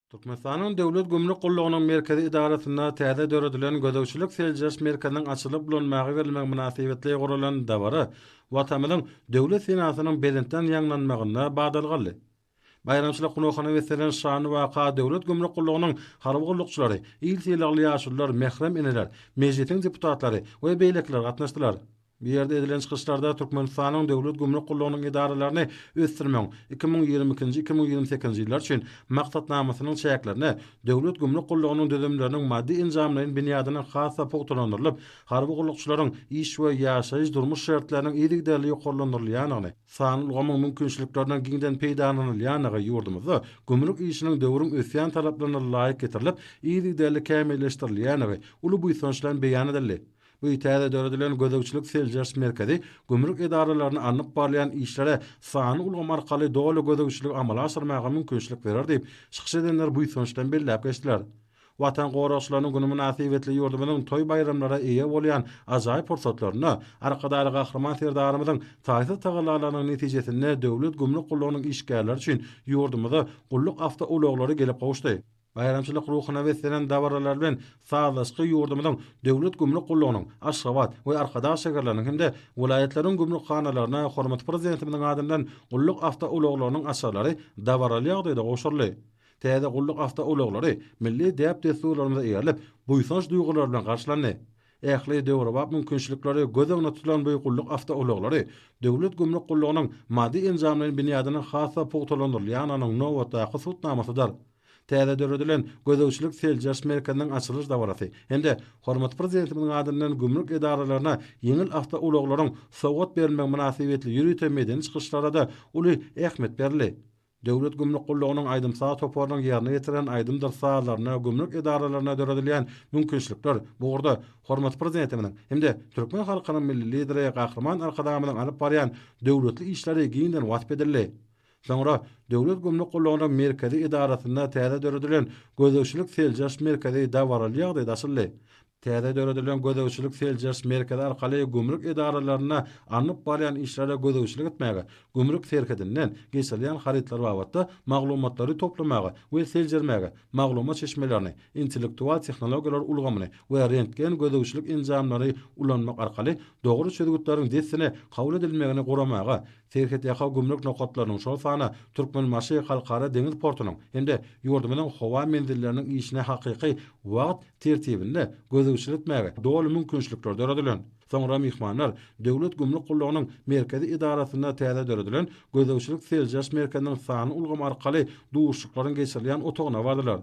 Türkmenistanyň Döwlet gümrük gullugynyň merkezi edarasynda täze döredilen gözegçilik-seljeriş merkeziniň açylyp ulanmaga berilmegi mynasybetli guralan dabara Watanymyzyň Döwlet senasynyň belentden ýaňlanmagynda badalga aldy. Baýramçylyk ruhuna beslenen şanly waka Döwlet gümrük gullugynyň harby gullukçylary, il sylagly ýaşulular, mährem eneler, Mejlisiň deputatlary we beýlekiler gatnaşdylar. Bu ýerde edilen çykyşlarda Türkmenistanyň Döwlet gümrük gullugynyň edaralaryny ösdürmegiň 2022-nji, 2028-nji ýyllar üçin Maksatnamasynyň çäklerinde Döwlet gümrük gullugynyň düzümleriniň maddy-enjamlaýyn binýadynyň has-da pugtalandyrylyp, harby gullukçylaryň iş we ýaşaýyş-durmuş şertleriniň yzygiderli ýokarlandyrylýandygyny, sanly ulgamyň mümkinçiliklerinden giňden peýdalanylýandygy ýurdumyzda gümrük işiniň döwrüň ösýän talaplaryna laýyk getirilip, yzygiderli kämilleşdirilýändigi uly buýsanç bilen beýan edildi. Bu täze döredilen gözegçilik-seljeriş merkezi gümrük edaralaryna alnyp barylýan işlere sanly ulgam arkaly doly gözegçiligi amala aşyrmaga mümkinçilik berer diýip, çykyş edenler buýsanç bilen belläp geçdiler. Watan goragçylarynyň güni mynasybetli ýurdumyzyň toý-baýramlara eýe bolýan ajaýyp pursatlarynda Arkadagly Gahryman Serdarymyzyň taýsyz tagallalarynyň netijesinde Döwlet gümrük gullugynyň işgärleri üçin ýurdumyza gulluk awtoulaglary gelip gowuşdy. Baýramçylyk ruhuna beslenen dabaralar bilen sazlaşykly ýurdumyzyň Döwlet gümrük gullugynyň Aşgabat we Arkadag şäherleriniň hem-de welaýatlaryň gümrükhanalaryna hormatly Prezidentimiziň adyndan gulluk awtoulaglarynyň açarlary dabaraly ýagdaýda gowşuryldy. Täze gulluk awtoulaglary milli däp-dessurlarymyza eýerilip, buýsanç duýgulary bilen garşylandy. Ähli döwrebap mümkinçilikleri göz öňünde tutulan bu gulluk awtoulaglary Döwlet gümrük gullugynyň maddy-enjamlaýyn binýadynyň has-da pugtalandyrylýandygynyň nobatdaky subutnamasydyr. Täze döredilen Gözegçilik-seljeriş merkeziniň açylyş dabarasy hem-de hormatly Prezidentimiziň adyndan gümrük edaralaryna ýeňil awtoulaglaryň sowgat berilmegi mynasybetli ýörite medeni çykyşlara-da uly ähmiýet berildi. Döwlet gümrük gullugynyň aýdym-saz toparynyň ýerine ýetiren aýdymdyr sazlaryna gümrük edaralarynda döredilýän mümkinçilikler bu ugurda hormatly Prezidentimiziň hem-de türkmen halkynyň Milli Lideri Gahryman Arkadagymyzyň alyp barýan döwletli işleri giňden wasp edildi. Soňra Döwlet gümrük gullugynyň merkezi edarasynda täze döredilen Gözegçilik-seljeriş merkezi dabaraly ýagdaýda açyldy. Täze döredilen Gözegçilik-seljeriş merkezi arkaly gümrük edaralarynda alnyp barýan işlere gözegçilik etmäge, gümrük serhedinden geçirilýän harytlar babatda maglumatlary toplamaga we seljermäge, maglumat çeşmelerini, intellektual tehnologiýalar ulgamyny we rentgen gözegçilik enjamlary ulanmak arkaly dogry çözgütleriň dessine kabul edilmegini guramaga, Serhetýaka gümrük nokatlarynyň, şol sanda Türkmenbaşy Halkara deňiz portunyň hem-de ýurdumyzyň howa menzilleriniň işine hakyky wagt tertibinde gözegçilik etmäge doly mümkinçilikler döredilen. Soňra myhmanlar Döwlet gümrük gullugynyň merkezi edarasynda täze döredilen Gözegçilik-seljeriş merkeziniň sanly ulgam arkaly duşuşyklaryň geçirilýän otagyna bardylar.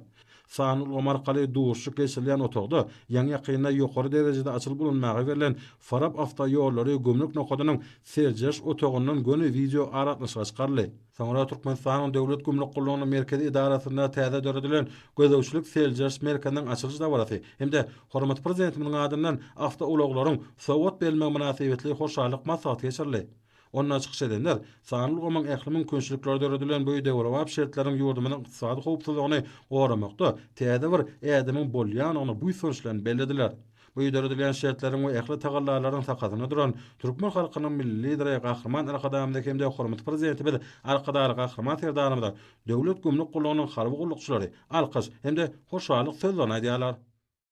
Sanly ulgam arkaly duşuşyk geçirilýän otagda ýaňy-ýakynda ýokary derejede açylyp ulanmaga berlen Farap awtoýollary gümrük nokadynyň seljeriş otagyndan göni wideo aragatnaşyga çykaryldy. Soňra Türkmenistanyň Döwlet gümrük gullugynyň merkezi edarasynda täze döredilen Gözegçilik-seljeriş merkeziniň açylyş dabarasy hem-de hormatly Prezidentimiziň adyndan awtoulaglaryň sowgat berilmegi mynasybetli hoşallyk maslahaty geçirildi. Onda çykyş edenler sanly ulgamyň ähli mümkinçilikleri döredilen bu döwrebap şertleriň ýurdumyzyň ykdysady howpsuzlygyny goramakda täze bir ädimiň bolýandygyny buýsanç bilen bellediler. Bu döredilýän şertleriň we ähli tagallalaryň sakasynda duran türkmen halkynyň Milli Lideri Gahryman Arkadagymyza hem-de hormatly Prezidentimiz Arkadagly Gahryman Serdarymyza Döwlet gümrük gullugynyň harby gullukçylary alkyş hem-de hoşallyk sözlerini aýdýarlar.